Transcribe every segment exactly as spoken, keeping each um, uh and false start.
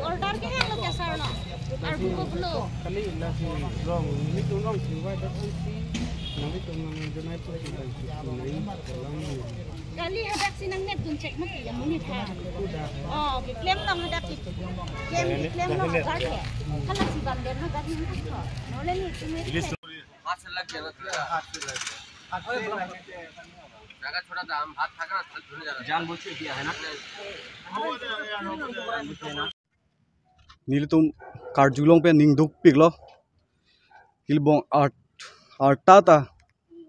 Order ke hang lo ke sir no? Arbu ko pulo. Kali nasi rong, nelitum rong si wai dak si, nelitum nang jonai po si dak si, nai kolang. Kali hadak si nang net dun check mati ya muni tha. Oh, keklem long hadak si. Klem, keklem long hadak ya. Hala si bang den hadak ni ko. Nole ni tumi. हाथ से लग गया ना थोड़ा। हाथ से लग गया। अगर थोड़ा सा हम हाथ था ना, हाथ धुल जाना। जानबूझ के किया है ना? Nelitum karjulong pen ning dukpiklo. Ilbong art, arta ta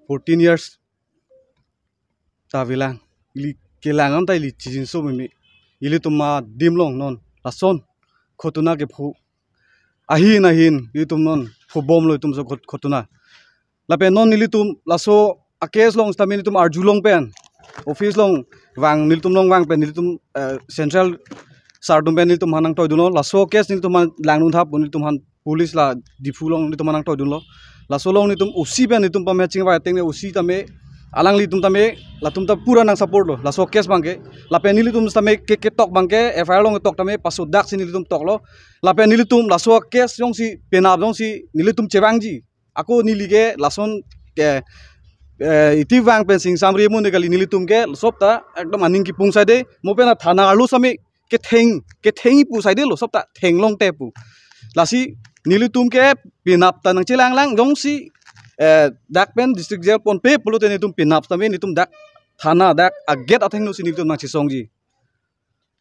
fourteen years ta avelang. Ili kelang an ta ili chijinso meme. Ilitum adim along non lason ghotona kepho. Ahin ahin ilitum non phobomlo itum so ghot-, ghotona. Lapen non nelitum laso a-case along sitame nelitum arjulong pen, office along vang, nelitum along vang pen nelitum, eh, central sir atum pen nelitum aphan nangtoidunlo. Laso case nelitum aphan langdun thap, nelitum aphan police la Diphu along nelitum aphan nangtoidunlo. Laso along nelitum O C pen nelitum pame chingvai ateng ne O C tame, alanglitum tame, latum ta pura nang support lo laso case abangke. Lapen nelitum tame ke, ketok abangke, F I R along ketok tame pasodak si nelitum toklo. Lapen nelitum laso case jongsi penap jongsi nelitum chevangji, ako neli ke lason ke, eh, iti vang pen sing samri mun de kali, nelitum ke sop ta ekdom aning kipung saide, mo pen athana arlo sitame ketheng, ketheng pu saidelo, sop ta thenglongte pu. Lasi nelitum ke penap ta nangchelanglang, jongsi, eh, dak pen district jail ponpe pulote nelitum penap sitame nelitum dak thana dak a-gate athengno si nelitum nangchesongji.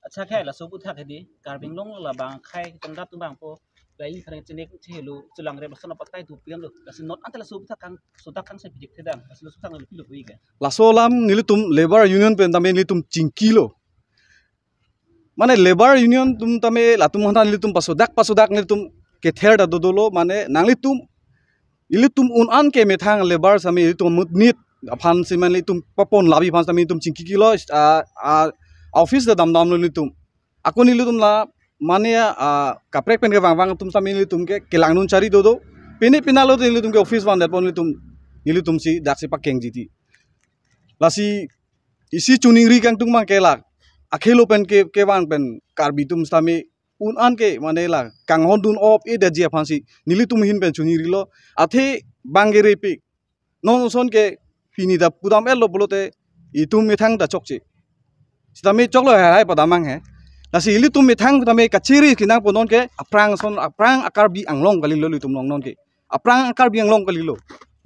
Accha, khai laso aputhak hedi, Karbi Anglong labang khai tongdap atum abangpo, lain khareng chenek chehelo, chelang rep lason apatai tu pian lo. Lasi not ante laso aputhak kang, sodak kang sai pijik thedam, lasi laso aputhak nang pilo pui ke. Laso alam nelitum Labour Union pen tame nelitum chingkilo. Mane Labour Union atum tame latum hanta nelitum pasodak pasodak nelitum kether ta dodolo, mane nanglitum, ilitum un-an ke methang labour sitame ilitum mutnit aphan si mane ilitum papon labi aphan sitame ilitum chingkikilo, ah, ah, office ta damdamlo nelitum. Ako nelitum la mane, ah, kaprek pen kevangvang atum sitame nelitum ke kelangdun chari dodo. Pini pinalo nelitum ke office van det pon nelitum, nelitum si dak si pakengji ti. Lasi isi choningri kangtung abangke la akhelo pen ke, kevang pen Karbi atum sitame un-an ke mane la kanghon dun op e daji aphan si nelitum ahin pen choningrilo. Athe bang ke repik. Non ason ke pini ta pudam-etlo pulote itum methang ta chokche. Sitame choklo hai hai padamang he. Lasi ilitum methang tame kachiri kinang po non ke aphrang ason, aphrang a-Karbi Anglong kalilo ilitum along non ke. Aphrang a-Karbi Anglong kalilo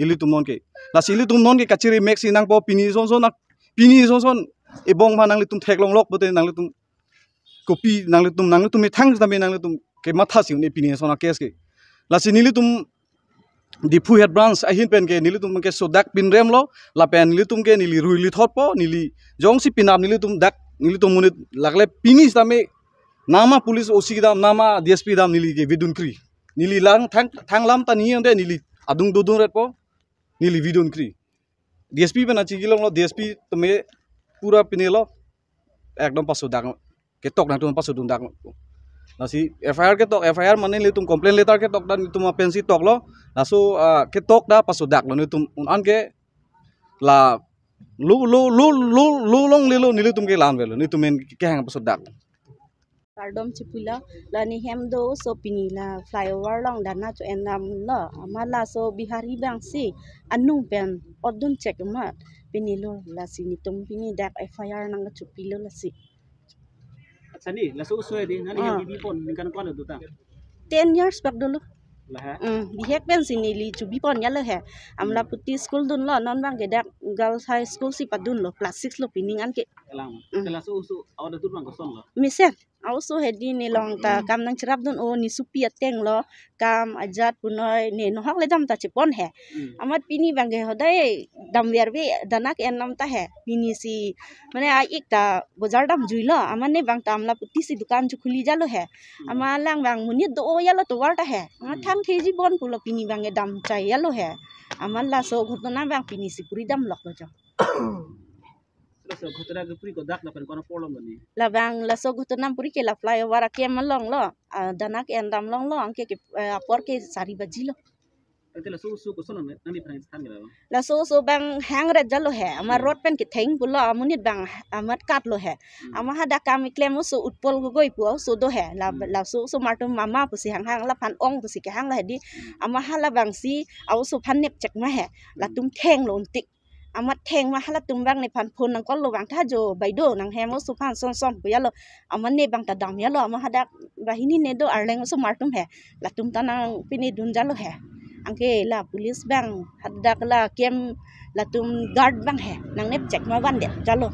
ilitum non ke. Lasi ilitum non ke kachiri mek si nangpo, pini son son nak, pini son son ebong ma nanglitum theklonglok pote nanglitum kopi nanglitum, nanglitum methang tame nanglitum kematha si un-e pini son a-case ke. Lasi nelitum Diphu Head Branch ahin pen ke nelitum ke sodak pinremlo, lapen nelitum ke neli ruili thotpo, neli jongsi penap nelitum dak, nelitum monit lakle pini sitame nama police O C kedam, nama D S P kedam neli ke vedunkri. Neli lang thang, thang lam ta ni ande neli adung dodun retpo, neli vedunkri. D S P pen achingkilonglo, D S P tame pura pinelo, ekdom pasodak, ketok nangtum pasodundak. Lasi F I R ketok, F I R mane nelitum complaint letter ketok dan nelitum apensi toklo. Laso, ah, ketok ta pasodaklo nelitum un-an ke la lo, lo, lo, lo, lo longlelo nelitum ke la-an avelo, nelitum men kehang pasodak. Kardom chipula, la ne hem do so pini la flyover along dana cho-endamlo, amat laso Bihari abang si anung pen otdun chek amat pinilo, lasi netum pini dak F I R nangkachopilo lasi. Accha, ne laso oso hedi, nani Ah. hem bibipon ningkan ko-an dota? Ten years bak dolo. Laha. Hmm, bihek pensi neli chobipon yalo he. Amla Hmm. puti school dunlo, non abangke dak Girls High School si padunlo, class six lo pining anke. Elang. Hmm. Te laso oso, awat atur abang kosonlo? Mesen, a-oso hedi ne along ta Hmm. kam nangcherapdun, o ne sopi atenglo, kam ajat punoi ne nohok ledam ta chepon he. Hmm. Amat pini abangke hodai damverve dana ke-endam ta he. Pini si mane a-ik ta bojar damjuilo, amat ne abang ta amla puti si dukan chokhuli jalo he. Hmm. Amat lang abang monit do-o yalo tovar ta he. Amat Hmm. thang theji bon pulo pini abangke damchai yalo he. Amat laso ghotona abang pini si puri damloklo jo. Laso ghotona kepuri kodak lapen konat apor along bani? Labang laso ghotona puri ke la flyover akem alonglo. Ah, dana ke-endam longlo, anke ke, eh, apor ke sari baji lo. Ante laso oso koson nang, nangli aphan than ke la? Laso oso abang hangret jalo he. Ama Hmm. rot pen ketheng pulo amonit abang amat kat lo he. Hmm. Ama hadak kam keklem oso Utpal Gogoi pu oso do he. La, Hmm. laso osomar atum mama pusi hanghang, laphan ong pusi kehang lo he di. Hmm. Ama hala abangsi a-oso aphan nepchek ma he. Hmm. Latum thenglo untik. Amat theng ma halatum abang nephan phone nang call lo abang tha jo, "Baido, nanghem oso aphan son son pu jalo. Ama ne abang ta dam jalo, ama hadak banghini ne do arleng osomar atum he. Latum ta nangpinedun jalo he." Anke la police abang hadak la camp latum guard abang he nangnepchek ma vandet jalo.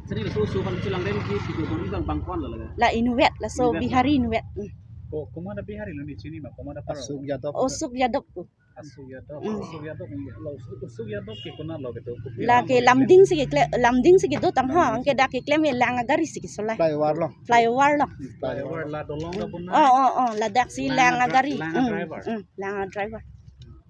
Sari laso oso aphan cholangremji si do abang, abang ko-an lo laga? La inutvet, laso Inutvet. Bihari inutvet. Hmm. Ko, komat a Bihari lo, ne chini ma, komat apar? Asuk Yadav. Asuk Yadav ko. Asuk Yadav, Hmm. Asuk Yadav, Asuk, Asuk Yadav ke konat lo kedo? Kopi La alam ke lo? Lamding si keklem, Lamding si kedo tang ha, Lamding anke si. Dak keklem ke lang agari si kesolai. Flyover lo. Flyover lo. Flyover la dolong lo puna. Oh, oh, oh, ladak si Lang lang a dri-, agari. Lang a Hmm, driver. Hmm, lang a driver.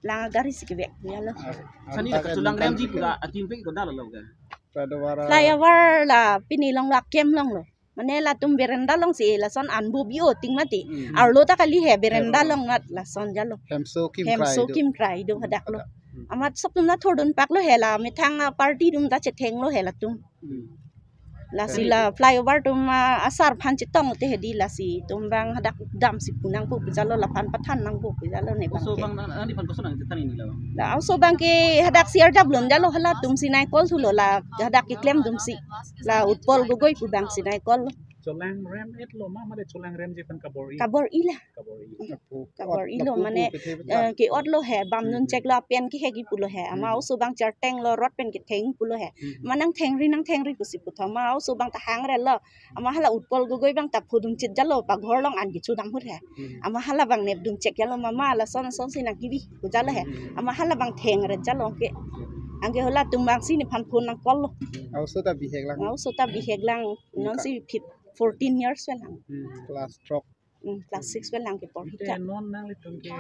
Lang agari si kevek jalo. Ar-, Sani arta la ke cholangremji ningkan pura atim pe ko dal lo ke? Flyover. Flyover la pini along lo, camp along lo. Mane latum berenda along si lason anbo bi-o ting mati. Hmm. Arlo ta kali he berenda Arlo. Along mat lason jalo. Hemso kim Hemso krai do. Kim krai do hadak lo. Hmm. Amat sop atum ta thordun pak lo he la methang a party atum ta chetheng lo he latum. Hmm. Lasi Kali la do. Flyover atum, ah, asar aphan chetong te he di lasi atum abang hadak dam si pu nangpo pu jalo, laphan pathan nangpo pu jalo ne abang Oso ke. Abang nang, nangli aphan koson nang chethan ini lo? La oso abang ke hadak si arjap lon jalo, halatum si nang call thulo la hadak keklem atum si. La Utpal Gogoi pu abang si nang call. Cholangrem-et lo ma, mane cholangremji aphan kabor-i? Kabor-i la. Kabor-i. Hmm. Lapu, Kabor-i lo, lapu mane, pu kethe eh, petan. Ke-ot lo he, bam Hmm, nun hmm. chek lo, apen kehek-i pulo he. Ama Hmm. oso abang charteng lo, rot pen ketheng pulo he. Hmm. Ama nang thengri, nang thengri pusi puthot. Ama oso abang ta hangre lo. Ama hala Utpal Gogoi abang ta phodun chit jalo, paghor along an kechodam ahut he. Hmm. Ama hala abang nepdun chek jalo, mama lason son si nang kibi pu jalo he. Hmm. Ama hala abang thengre jalo ke. Anke halatum abang si nephan phone nang call lo. Hmm. A-oso ta bihek lang. A-oso ta bihek lang. Non Ningkan. Si fif-, fourteen years pen lang. Hmm. Class throk. Hmm, class six pen lang kepor Ante hita. Non nanglitum ke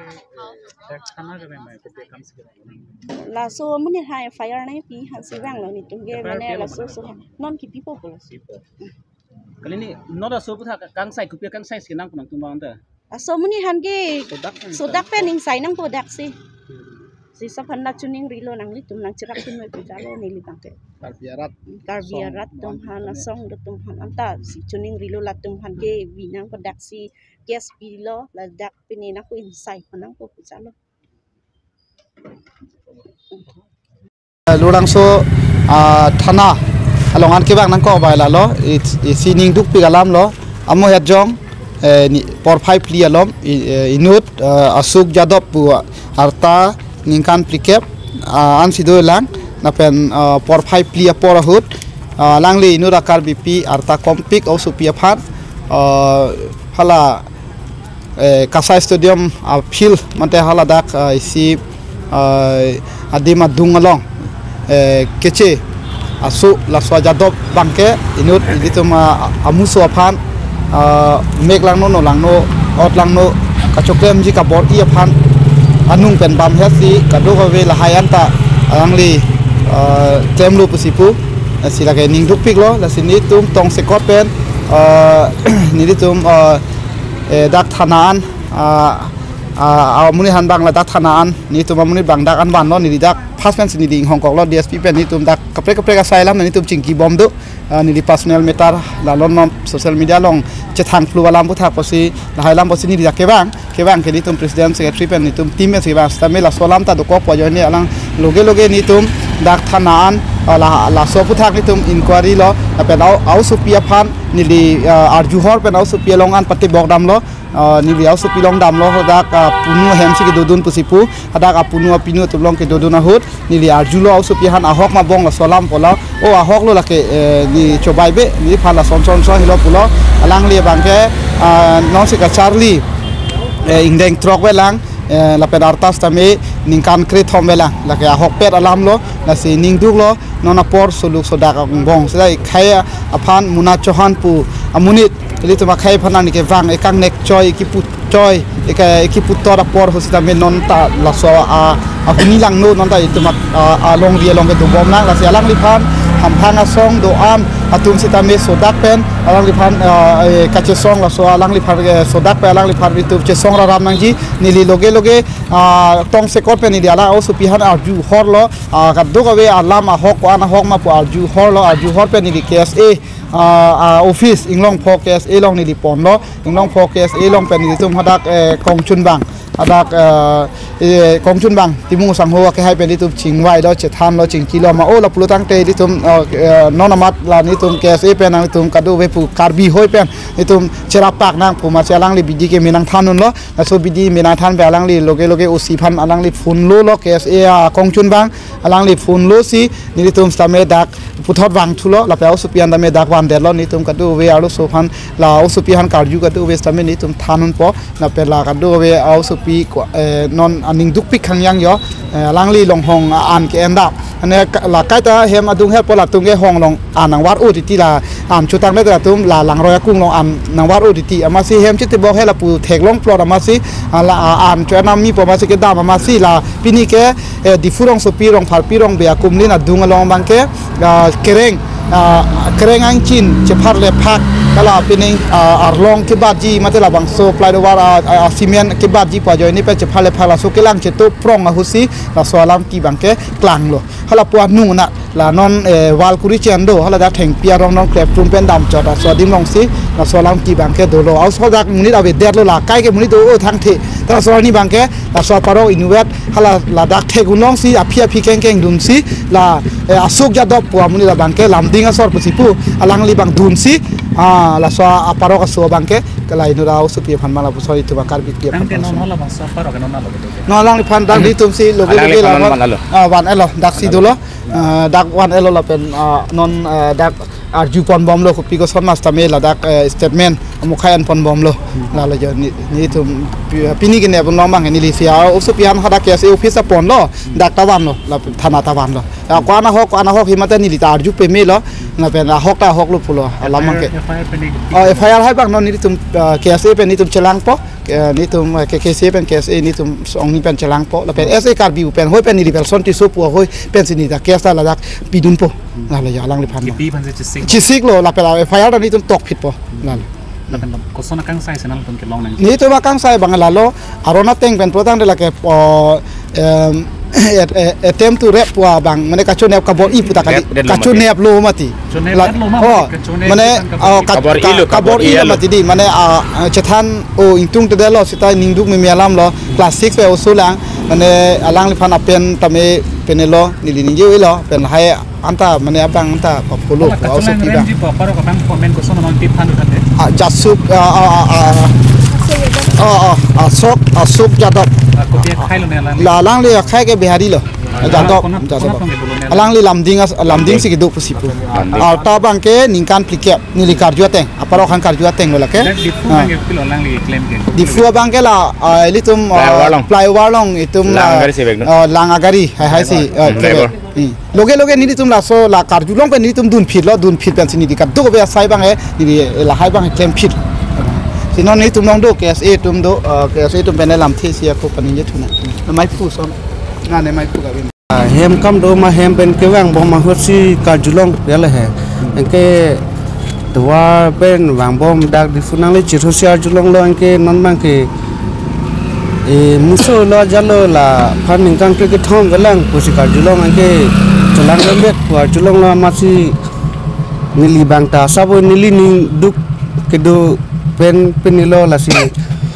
dak thana ke memang kopi akam si ke? Laso amonit aphan F I R nangpi aphan si vang lo, netum ke F I R mane pi laso alam so mana? Non kipipo pulo. Kipipo. Kali ni non laso aputhak kangsai, kopi akangsai si nangpo nangtum abang ta? Laso amonit aphan ke Sodak pen sodak pen ingsai nangpo dak si. Hmm. Si sap aphan nang choningrilo, nanglitum nang cherap tum me pu jalo neli abang ke. Karbi arat. Karbi Song arat atum aphan, kami. Asong atum aphan anta si choningrilo, latum aphan ke bi nangpo dak si case pilo, ladak pini nangpo ingsai aphan nangpo pu jalo. Lurangso, ah, thana along an kevang nangkok bai lalo, i, isi ning dukpik alam lo, amo het jong, eh, ni, porphai phli alom, i, eh, inut, eh, Asuk Yadav pu arta ningkan phlikep, ah, ansi dolang, lapen, ah, porphai phli apor ahut, ah, alangli inut a-Karbipi arta kompik osopi aphan, ah, hala eh, Kasai Stadium a-field mate haladak, eh, isi, eh, adim adung along, eh, keche aso laso a-Yadav abangke inut ilitum, ah, amuso aphan, ah, mek langno, no langno, ot langno kachoklemji kabor-i aphan anung pen bam het si kadokave lahai anta alangli, ah, klemlo pusi pu, eh, si lake ning dukpiklo, lasi netum tongsekot pen, ah, netum, ah, eh, dak thana an, ah, ah, amonit aphan abang ladak thana an, netum amonit abang dak an vanlo, neli dak first pen si neli inghongkoklo, D S P pen netum dak kaprek kaprek asai alam netum chingki bom do, ah, neli personal matter la non non social media along chethang phlu alam aputhak pusi, lahai alam pusi neli dak kevang, kevang ke netum president secretary pen netum team pen si kevang, sitame laso alam ta dokokpo ajoine alang loge loge netum dak thana an, ah, la, laso aputhak netum inquiry lo, lapen a-o, a-osopi aphan neli, ah, arju hor pen a-osopi along an patebok damlo, ah, neli a-osopi along damlo, hadak, ah, punu ahem si kedodun pusi pu, hadak apunu apinu atum along kedodun ahut, neli arjulo a-osopi aphan ahok ma bong laso alam pulo, o ahok lo lake, eh, ne chobai be, neliphan lason son son helo pulo, alangli abangke, ah, non si kacharli, eh, ingdeng throk velang, eh, lapen arta sitame ningkan krethom velang, lake ahokpet alam lo, lasi ning duklo, non apor soluk sodak angbong. Sita ikhai aphan Muna Chauhan pu amonit, ilitum akhai aphan nangli kevang, ekangnek choi, ekipu choi, eka, ekipu tor apor ahut sitame non ta laso a, ahuni langno, non ta itum a, a, alongri along kedo bom lang, lasi alangliphan, Hamphang asong do-an atum sitame sodak pen alangliphan, ah, eh, kachesong, laso alangliphan, eh, sodak pen alangliphan itum chesong raram nangji. Neli loge loge, ah, tongsekot pen neli alang osopi aphan arju horlo, ah, kadokave alam ahok ko-an ahok ma pu arju horlo, arju hor pen neli K S A, ah, ah, office Inglongpho K S A along neli ponlo. Inglongpho K S A along pen nelitum hadak, eh, kongchunbang, hadak, eh, eh, kongchunbang Timung sangho akehai pen nelitum chingvailo, chethanlo, chingkilo ma o lapulo tangte nelitum, eh, eh, non amat la nelitum K S A pen nangtum kadokave pu Karbi hoi pen nelitum cherap pak nang pu masi alangli bidi keme nangthan unlo. Laso bidi me nangthan pen alangli loge loge O C aphan alangli phone lolo, K S A, ah, kongchunbang alangli phone losi nelitum sitame dak puthot vangthulo, lapen osopi aphan tame dak vandetlo, nelitum kadokave arloso aphan, la osopi aphan karju kadokave sitame nelitum than unpo, lapen la kadokave osopi ko, eh, non aning dukpik khangjang jo, eh, alangli longhong an ke-en dam. Ane ka-, la kaita hem adung hepo latum ke hong along an nangvar-o titi, la an chotangdet atum la langroi akung along an nangvar-o titi. Amatsi hem chitibok he lapu theklong plot amatsi, ah, la, ah, an cho-en nangji pu amatsi kedam amatsi la pini ke, eh, Diphu rongsopi, rongpharpi, rongbe akumlin adung along abangke, ah, kereng, ah, kereng angchin chepharle phak, hala pining, ah, arlong kebatji mate labangso flyover, ah, ah, cement kebatji pu ajoine pen chepharle phak laso kelang cheto prong ahutsi laso alam ke abangke klanglo. Hala pu anung na la non, eh, wall kuri chen do, hala dak thengpi arong nong klep tum pen damchot aso adim alongsi laso alam ke abangke dolo. Aso dak monit avedetlo, la kai ke monit do-o thangthe. Ta laso arni abangke laso aparok inutvet hala ladak thek un alongsi aphi aphi kengkeng dunsi la, eh, Asok Jadop pu amonit abangke Lamding asor pusi pu, alangli abang dunsi, ah, laso aparok aso abangke kalai nura osopi aphan ma lapuson itum Karbipi aphan. Tangte non hala bangso aparok non alo betul. Non alangliphan dak nelitumsi loge loge alangliphan la non van-elo. Ah, van-elo, daksi dolo. Ah, dak van-elo lapen, ah, non, ah, dak arju ponbomlo kopi koson ma sitame ladak, eh, statement amukhai an ponbomlo. Lalo jo ne, nelitum pi-, pini kenep un along abang neli sia osopi aphan hadak K S A office ta ponlo, dak ta vanlo, lapen thana ta vanlo. Ya, ko-an ahok, ko-an ahok hi mate neli ta arju pemelo, lapen ahok ta ahoklo pulo, alam abangke. F I R pen. Oh, F I R hai abang non nelitum, ah, K S A pen nelitum chelangpo, eh, nelitum, eh, K K C pen K S A nelitum songni pen chelangpo, lapen S A Karbi pen hoi pen neli Belson Tisso pu hoi pensi neli ta case ta ladak pidunpo. Lalo jo alangliphan. Kipi aphansi chesik. Chesiklo, lapen F I R ta nelitum tokphitpo. Lalo. Lapen koson akangsai si nangtum kelong nang. Nelitum akangsai abang lalo, aron ateng pen pulo tangte lake, oh, em, at-, eh, attempt to rape pu abang, mane kachonep kabor-i pu ta kali. Rape detlo mati. Kachoneplo mati. Chonep la-, detlo ma, oh, mati, kachonep mane, kan kabor-i. Oh, ka-, kabor-ilo, ka-, kabor-ilo kabor-ilo mati di, mane, ah, ah, chethan, oh, ingtungtedetlo seta ningduk meme alamlo, class six pen oso lang, mane alangliphan apen tame penelo, neli ningje-ilo, pen hai anta mane abang anta papolo. Hala pu, kacheleng asopi abang. Remji pu aparok abang comment koson non tip han thate. Ah, Jasuk, ah, ah, ah, ah. Oh, oh, Asok, Asok Jadop. Ah, kopi akhai lo ne alang. La alangli akhai ke Bihari lo. Ah, Jadop, kono, Jadop. Kono pang ke dolo ne alang. Alangli Lamding as-, Lamding si kedo pusi pu. Lamding. Arta abangke ningkan phlikep, neli karju ateng, aparok aphan karju atenglo lake. Dak Diphu, ah, abangke pilo alangli claim ke. Diphu abangke la, ah, ilitum, flyover ah, along. Flyover along itum, lang ah, agari si bag, no? Ah, lang agari, hai, hai si, flyover. Ah, hmm, flyover. Hmm. Loge loge nelitum laso la karjulong pen nelitum dunphitlo, dunphit pensi neli kadokave asai abang he, neli lahai abang he klemphit. Si non nelitum along do, K S A atum do, eh, K S A atum pen lamthe si ako paningje thuna. Maipu son, nane maipu gabin. Ah, hem kam do ma hem pen kevangbom ahutsi karjulong ya le he. Anke tovar pen vangbom dak Diphu nangli chirhusi arjulonglo anke non abangke, eh, muso lo jalo laphan ningkan kre kethom avelang pusi karjulong anke chelang rembet pu arjulonglo amatsi neli abang ta sabo neli ningduk kedo pen penilo lasi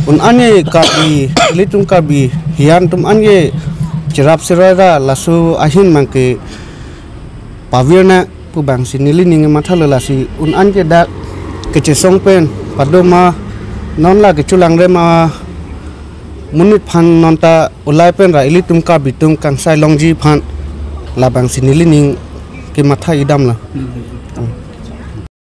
un-an ke Karbi, ilitum Karbi hian atum an ke cherap cheroi ra laso ahin abangke pavirna pu abangsi neli ning mathalo lasi un-an ke dak kechesong pen pado ma non la kechelang rem amonit aphan non ta ulai pen ra ilitum Karbi atum kangsai longji aphan labangsi neli ning kematha idamlo. Hmm.